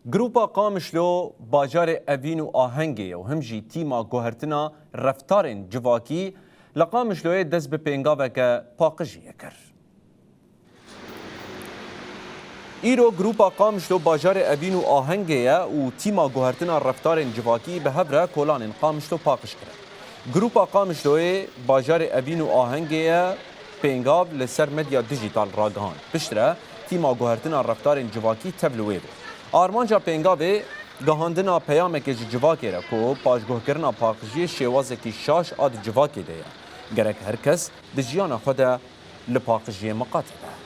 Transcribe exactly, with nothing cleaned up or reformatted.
Grupa Qamişlo bajarê Evîn û Ahengê ye û him jî tîma guhertina reftarên civakî li Qamişloyê dest bi pêngaveke paqijiyê kir. Îro Grupa Qamişlo bajarê Evîn û Ahengê ye û tîma guhertina reftarên civakî bi hev re kolanên Qamişlo paqij kirin. Grupa Qamişloyê bajarê Evîn û Ahengê ye pêngav li ser medya dijîtal ragihand. Piştre tîma guhertina reftarên civakî tev li wê bû. Armanca pêngavê gihandina peyamekê ji civakê re ku paşguhkirina paqijiyê şêwazekî şaş a di civakê de ye. Gerek her kes di jiyana xwe de li paqijiyê miqate be.